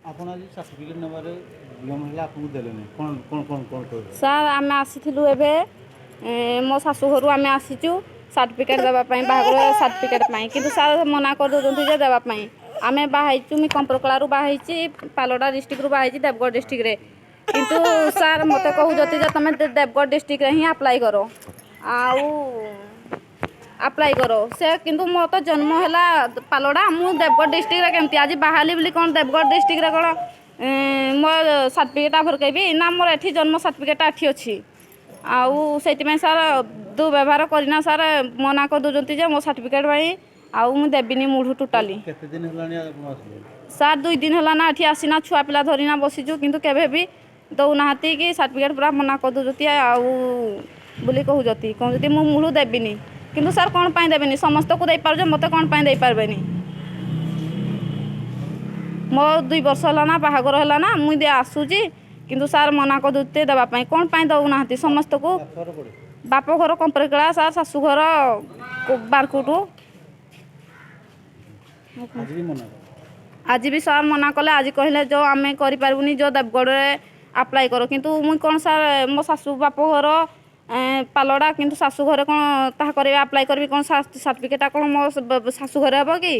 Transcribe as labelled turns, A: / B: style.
A: ଆପଣ ଆଜି ସାର୍ଟିଫିକେଟ୍ ନେବାରେ ବିଳମ୍ବ ହେଲା, ଆପଣଙ୍କୁ ଦେଲେନି, କ'ଣ କ'ଣ କ'ଣ କ'ଣ କହିବେ?
B: ସାର୍, ଆମେ ଆସିଥିଲୁ ଏବେ ମୋ ଶାଶୁଘରୁ ଆମେ ଆସିଛୁ ସାର୍ଟିଫିକେଟ୍ ଦେବା ପାଇଁ, ବାହାଘର ସାର୍ଟିଫିକେଟ୍ ପାଇଁ। କିନ୍ତୁ ସାର୍ ମନା କରିଦେଉଛନ୍ତି ଯେ ଦେବା ପାଇଁ। ଆମେ ବାହା ହେଇଛୁ, ମୁଇଁ କମ୍ପରକଳାରୁ ବାହା ହେଇଛି, ପାଲଡ଼ା ଡିଷ୍ଟ୍ରିକ୍ଟରୁ ବାହା ହେଇଛି, ଦେବଗଡ଼ ଡିଷ୍ଟ୍ରିକ୍ଟରେ। କିନ୍ତୁ ସାର୍ ମୋତେ କହୁଛନ୍ତି ଯେ ତୁମେ ଦେବଗଡ଼ ଡିଷ୍ଟ୍ରିକ୍ଟରେ ହିଁ ଆପ୍ଲାଏ କର ଆଉ ଆପ୍ଲାଏ କର ସେ। କିନ୍ତୁ ମୋ ତ ଜନ୍ମ ହେଲା ପାଲଡ଼ା, ମୁଁ ଦେବଗଡ଼ ଡିଷ୍ଟ୍ରିକ୍ଟରେ କେମିତି ଆଜି ବାହାରିଲି ବୋଲି କ'ଣ ଦେବଗଡ଼ ଡିଷ୍ଟ୍ରିକ୍ଟରେ କ'ଣ ମୋ ସାର୍ଟିଫିକେଟ୍ଟା ଭରକେଇବି ନା? ମୋର ଏଠି ଜନ୍ମ ସାର୍ଟିଫିକେଟ୍ଟା ଏଠି ଅଛି। ଆଉ ସେଇଥିପାଇଁ ସାର୍ ଦୁର୍ବ୍ୟବହାର କରିନା ସାର୍ ମନା କରିଦେଉଛନ୍ତି ଯେ ମୋ ସାର୍ଟିଫିକେଟ୍ ପାଇଁ ଆଉ ମୁଁ ଦେବିନି ମୁଢୁ ଟୋଟାଲି।
A: କେତେ ଦିନ ହେଲାଣି ଆପଣ ଆସିଲେ?
B: ସାର୍, 2 ଦିନ ହେଲା ନା ଏଠି ଆସିନା, ଛୁଆ ପିଲା ଧରିନା ବସିଛୁ। କିନ୍ତୁ କେବେ ବି ଦେଉନାହାନ୍ତି କି ସାର୍ଟିଫିକେଟ୍ ପୁରା ମନା କରିଦେଉଛନ୍ତି ଆଉ ବୋଲି କହୁଛନ୍ତି। କହୁଛନ୍ତି ମୁଁ ମୂଳୁ ଦେବିନି। କିନ୍ତୁ ସାର୍, କ'ଣ ପାଇଁ ଦେବେନି? ସମସ୍ତଙ୍କୁ ଦେଇପାରୁଛ, ମୋତେ କ'ଣ ପାଇଁ ଦେଇପାରିବେନି? ମୋ 2 ବର୍ଷ ହେଲା ନା ବାହାଘର ହେଲା ନା, ମୁଁ ଆସୁଛି। କିନ୍ତୁ ସାର୍ ମନା କରିଦେଉଛନ୍ତି ଦେବା ପାଇଁ। କ'ଣ ପାଇଁ ଦେଉନାହାନ୍ତି ସମସ୍ତଙ୍କୁ?
A: ବାପଘର କୋଉଠି?
B: ବାପ ଘର କମ୍ପରକେଳା ସାର୍, ଶାଶୁଘର ବାରକୁଟୁ।
A: ଆଜି ବି ମନା କଲେ?
B: ଆଜି ବି ସାର୍ ମନା କଲେ। ଆଜି କହିଲେ ଯେଉଁ ଆମେ କରିପାରିବୁନି, ଯେଉଁ ଦେବଗଡ଼ରେ ଆପ୍ଲାଏ କର। କିନ୍ତୁ ମୁଁ କ'ଣ ସାର୍, ମୋ ଶାଶୁ ବାପ ଘର ପାଲଡ଼ା, କିନ୍ତୁ ଶାଶୁ ଘରେ କ'ଣ ତାହା କରିବେ, ଆପ୍ଲାଏ କରିବି? କ'ଣ ସାର୍ଟିଫିକେଟ୍ଟା କ'ଣ ମୋ ଶାଶୁ ଘରେ ହେବ କି?